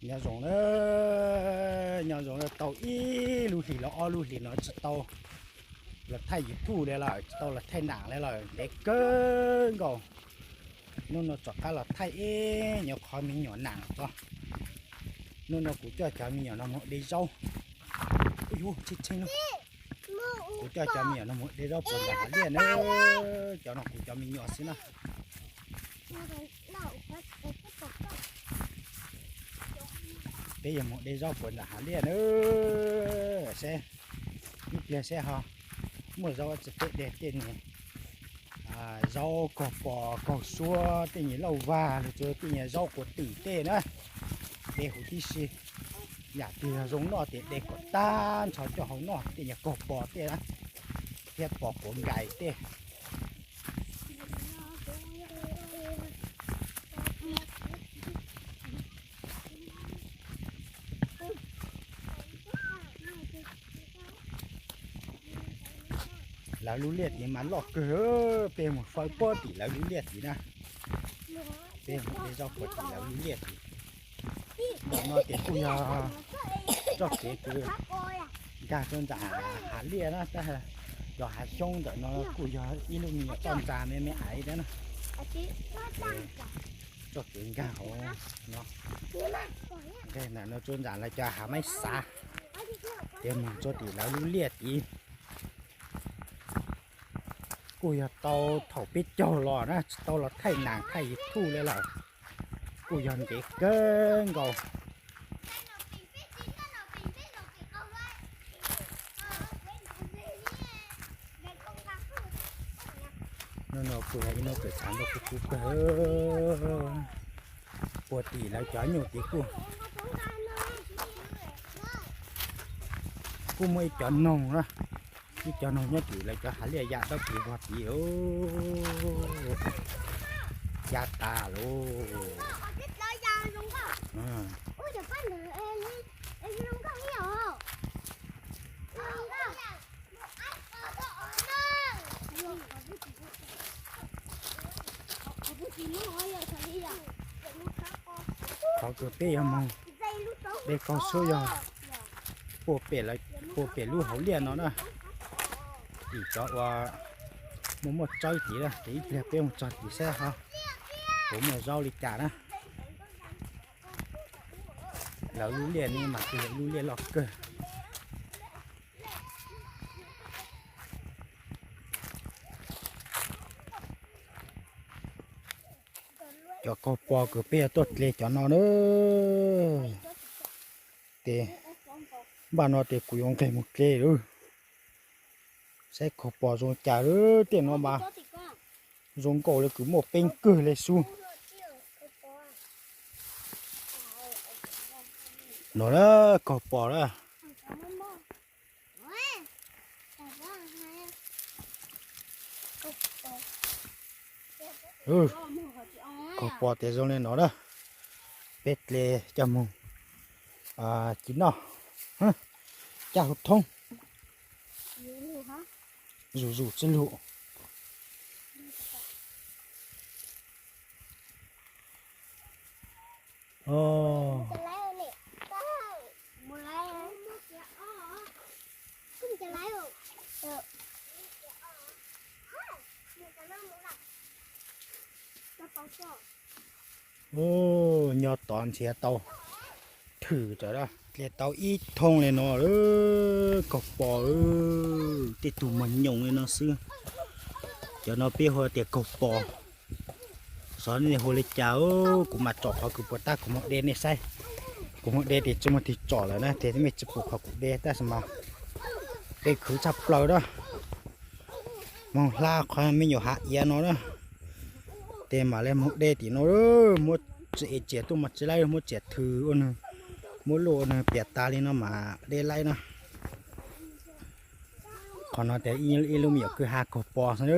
Nyob zoo na, nyob zoo na, tau ib lub hlis los ob lub hlis no tsis tau los thaij YouTube li lawm, tsis tau los thaij nam li lawm, ntev kawg nkaus. Hnub no rov qab los thaij ib nyuag qhov me nyuam nam tso. Hnub no kuv coj cov me nyuam no mus de zaub. Ub yuv, tshee tshee, kuv coj cov me nyuam no mus de zaub puas nram hav liaj na. Cov no kuv cov me nyuam xwb na. Peb yuav mus de zaub puas nram hav liaj na. Seb ib pliag seb ho muaj zaub tsi peb de tej niag zaub kaug pos kaug suab, tej niag lauj vag los sis tej niag zaub quav twm tej na. De huv tib si, yam twg yog zoo noj ces de kom tag nrho coj hau noj, tej niag kaug pos tej na, thiab pos quav nkais tej. Lawv lub liaj tid mas loj kawg, peb mus faws puag tim lawv lub liaj tid na. Peb mus de zaub puag tim lawv lub liaj tid. Ntawm no ces kuj yog txoj kev kws nkag rau nram hav liaj na, tab los hav xyoob ntawm no kuj yog ib lub me nyuam toj ntxas me me aiv thiab na. Txoj kev nkag hauv no, nkag ntawm no rau nram lawv cov hav maib xav, ces mus rau tim lawv lub liaj tid. Kuj yog tau thaum peb caug los na, tsis tau los thaij nam thaij YouTube li lawm, kuj yog ntev kawg nkaus. Hnub no kuj yog ib hnub kws tshav ntuj kub kub kawg. Puag tim lawv cov nyuj tid kuj, kuj muaj ib cov noog na, ib cov noog nyob tim lawv cov hav liaj ya dawb pes vog tid. Ya tas lauj. Qhov kws peb yuav moog de kaug suab yog puag pem lub hauv liaj no na. Tim cov uas muaj muaj tsawb tid na, ces ib pliag peb mus txog tid saib ho puas muaj zaub li cas na. Lawv lub liaj no mas kuj yog lub liaj loj kawg. Cov kaug pos kws peb yuav tuaj dle cov no na. Ces npaj no ces kuv yuav nqeg mus dle lawm. Saib kaug pos zoo cas lawm, tej no mas zoo nkaus li kws muaj peeb kawg li xwb. No na, kaug pos na. Kaug pos ces zoo li no na. Peb dle coj moog ci noj, caj hauv thoob, zuj zus tsis lug. Nyob tod nrhiav tau thwm, dle tau ib thoob li no, kaug pos, tej tug mas nyoos li no xwb. Cov no peb hu tias kaug pos, xyov nej hu li cas. Kuv mas tsom qhov kws puas tab kuv moog de nej saib. Kuv moog de ces tsis muaj twg tsom lawm na, ces mej tsis pum qhov kuv de, tab sis mas de khwv tshaj plaws na. Moog hla qhov me nyuam hav iav no na, ces mam li moog de tim no. Muab txiav tuaj mas tsis laib, muab txiav thwm ua nws, muab luaj ua nws piam tas li no mas de laib na. Qhov no ces ib lub me nyuam kwj ha kaug pos xwb.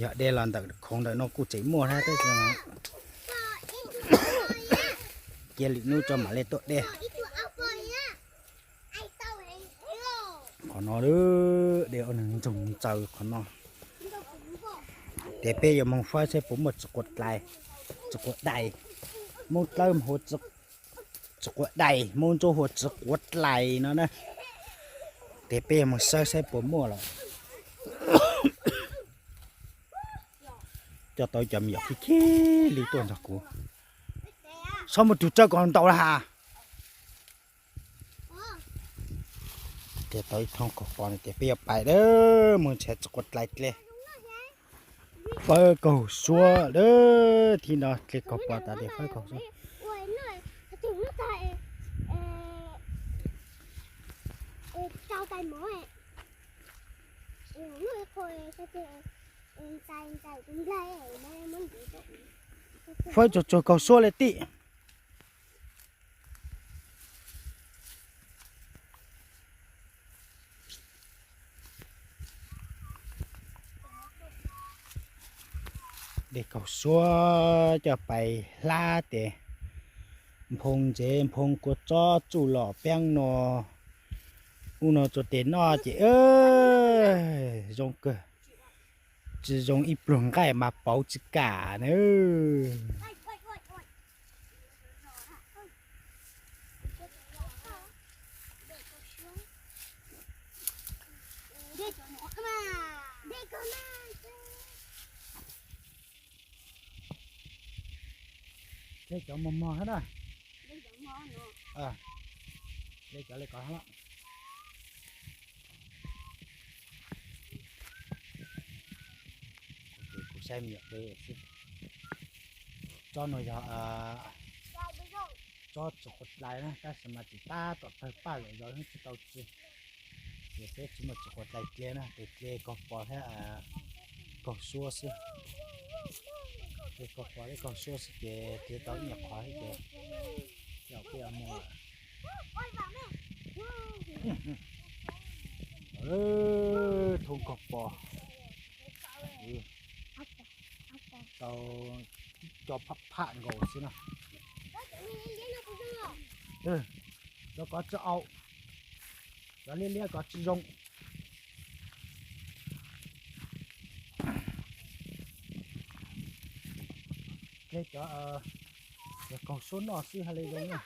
Yog de los ntawm khoov ntawm no kuj tseem muaj thiab, tab sis cia lwm hnub tso mam li tuaj de. Qhov no de ua nws ntsoog ntsaws qhov no. Ces peb yuav moog fawb saib puas muaj txiv quav dlais, txiv quav dais, Moob dlawb hu txiv quav dais, Moob ntsuab hu txiv quav dlais no na. Ces peb yuav moog fawb saib puas muaj lawm. Coj tau cov me nyuam khib khib li tuaj nrog kuv. Txhob muab tus tsawb kom ntau na has. Ces tau ib thooj kaug pos no ces peb yuav pais lawm, moog nrhiav txiv quav dlais dle. Fawb kaug suab lawm, thib no dle kaug pos tas ces fawb kaug suab. Fawb tsuag tsuag kaug suab li tij. Dej kaug suab coj pais hlab ces nphoo ntsev nphoo kua txob tsuj lom peeb no, ub no tsuas tes noj ces zoo kawg, tsis zoo ib pluag nqaij mas pauv tsis kam na. Dle cov mos mos hab na. Dle cov le kov hab. Kuv saib me nyuam dle xwb. Tsob no yog tsob txiv quav dlais na, tab sis mas tsis tab tom tawg paj zom zaws tsis tau tsi. Ces peb tsis muaj txiv quav dlais dle na, ces dle kaug pos thiab kaug suab xwb. Dle kaug pos thiab kaug suab xwb ces dle tau ib nyuag qhov thiab ces yog peb muag. Thooj kaug pos tau co pham pham nkaus xwb na. Cov kov tsi au, cov liab liab kov tsi zoo. Dle cov, cov kaug suab noj xwb hab li zoo na.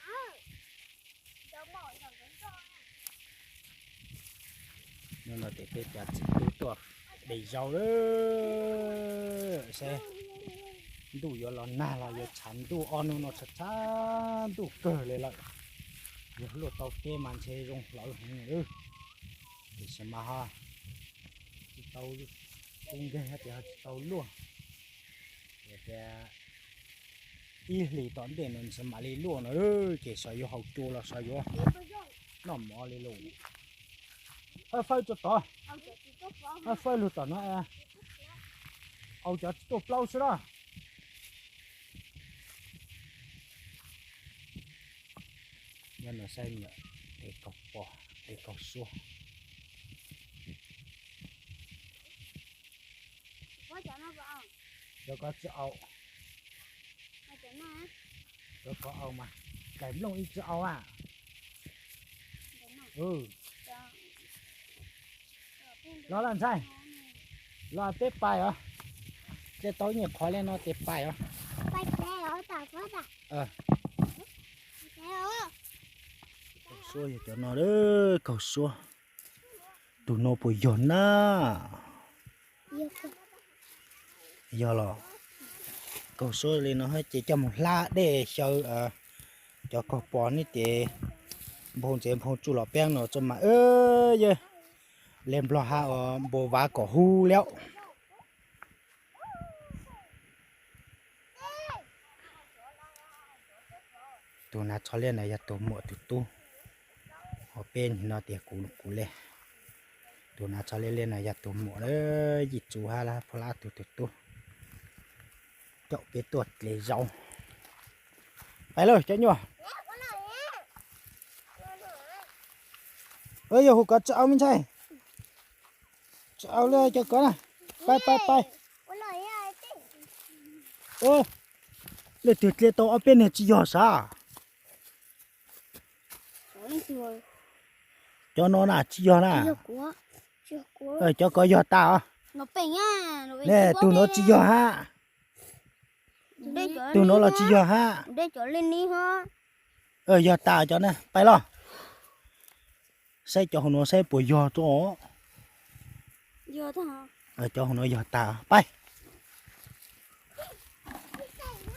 Hnub no ces peb cov txiv tub tuaj de zaub lawm. Saib ntuj yuav los nag los yuav tshav ntuj, ob hnub no tshav tshav ntuj kawg li lawm. Yog luaj tau teb mas ntshe zoo hlawv heev lawm. Tiam sis mas ho tsis tau, tub nkeeg ces ho tsis tau luaj. Tias ib hlis tom ntej no ntshe mam li luaj no, ces xyov yuav haus cua los xyov yuav noj mov li lauj. Fawb tso tod, fawb lug tom no, au cov tsis tuaj plaub xwb na. Nyob no saib me nyuam dle kaug pos, dle kaug suab. Cov kov tsi au, cov kov au mas, dlaim nplooj ib tsi au a. Los lawm ntxhais, los peb pais os. Dle tau ib nyuag qhov li no ces pais os. Kaug suab yog cov no, kaug suab. Tus no puas yog na? Yog los, kaug suab li no ces coj mus hlab dej xyaw cov kaug pos ne ces nphoo ntsev nphoo tsuj lom peeb no tso mas, yog le nplog ha uas npua vav kom hub liab. Tus nav txho liaj no yog tus muam tus tub, ho peb no tias kuv, kuv le. Tus nav txho liaj liaj no yog tus muam, yij tsu hab lab phuj lab tug tus tub, caum peb tuaj dle zaub. Pais lawm cov nyuaj. Yog hu kov tsi au me ntxhais, tsi au li cov kov na. Pais pais pais. Leej twg dle tau ob peb niag tsis yog sav? Cov no na tsis yog na. Cov kov yog tas os. Ne, tus no tsis yog hab. Tus no los tsis yog hab. Yog tas cov ne, pais los. Saib cov hauv no saib puas yog tuaj. Cov hauv no yog tas, pais.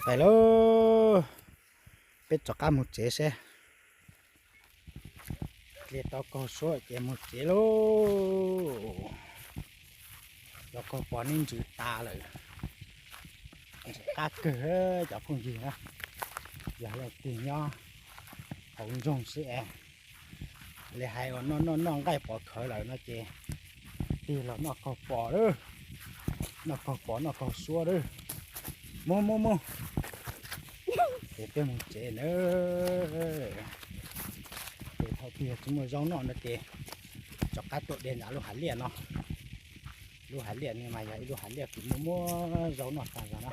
Pais lauj. Peb rov qab mus tsev seb. Dle tau kaug suab ces mus tsev lauj. Cov kaug pos neb ntsws tas lawm. Ntsws qab kawg cov phooj ywg na. Yog leej twg nyob hauv nroog xwb es, li hais uas noj noj noj nqaij pov khawv lawm no ces tig los noj kaug pos lawm. Noj kaug pos noj kaug suab lawm. Mus mus mus. Ces peb mus tsev na. Ces thaum twg yog tsis muaj zaub noj no ces rov qab tuaj de nram lub hav liaj no. Lub hav liaj no mas yog ib lub hav liaj kws muaj muaj zaub noj tag zog na.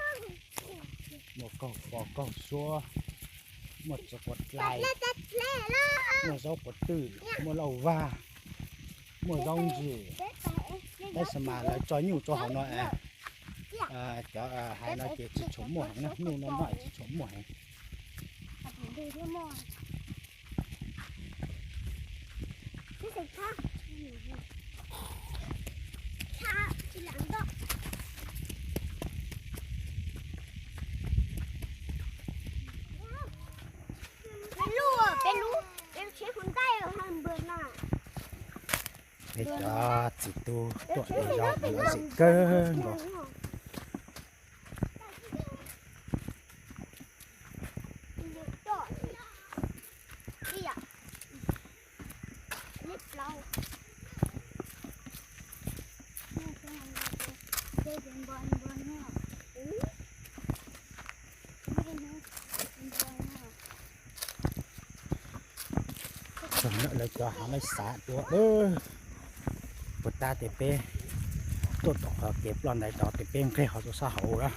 Muaj kaug pos kaug suab, muaj txiv quav dlais, muaj zaub quav twj, muaj lauj vag, muaj zaub ntsws. Tab sis mas lawv tso nyuj rau hauv no, cov hais no ces tsis tshua muaj heev na, nyuj no no tsis tshua muaj heev. Peb cov txiv tub tuaj de zaub lom zem kawg nkaus. Txog ntawm lawv cov hav lawv xav dua lawm. Puas tab tes peb tuaj tom qhov kev ploj ntawd tod tes peb nqeg hov rau sab hauv lawm.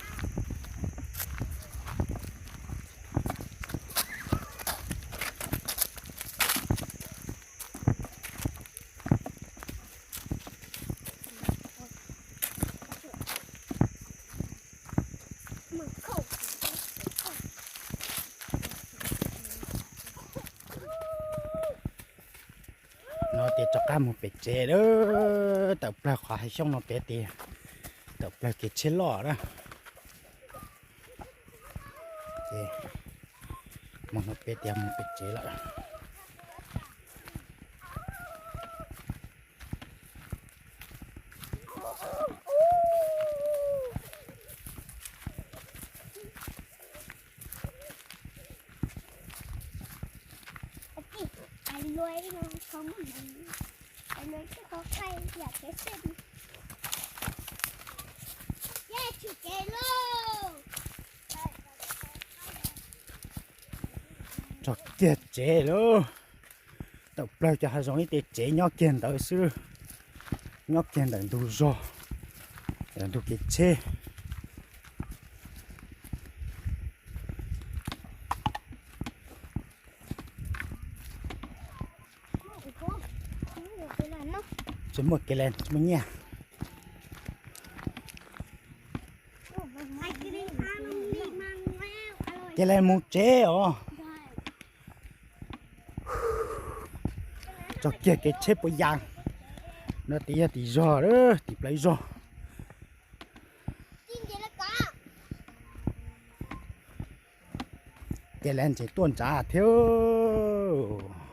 No ces rov qab mus pem tsev lawm, tawm plawg qhov hav xyoob no pem tias tawm plawg kev tsheb loj na. Ces mus no pem tias mus pem tsev lawm. Txog kiag tsev lawm. Tawm plawg cov hav zoov ib tes tsev nyob kiag ntawd xwb. Nyob kiag ntawm ntug zos, ntug kev tsheb. Tsis muaj kev lawm, tsis muaj nyiaj. Kev lawm mus tsev os. Txog kiag kev tsheb puas yas. No tim yog tim zog, tim plawv zog. Kev lawm ntses tuaj ntsav thiab.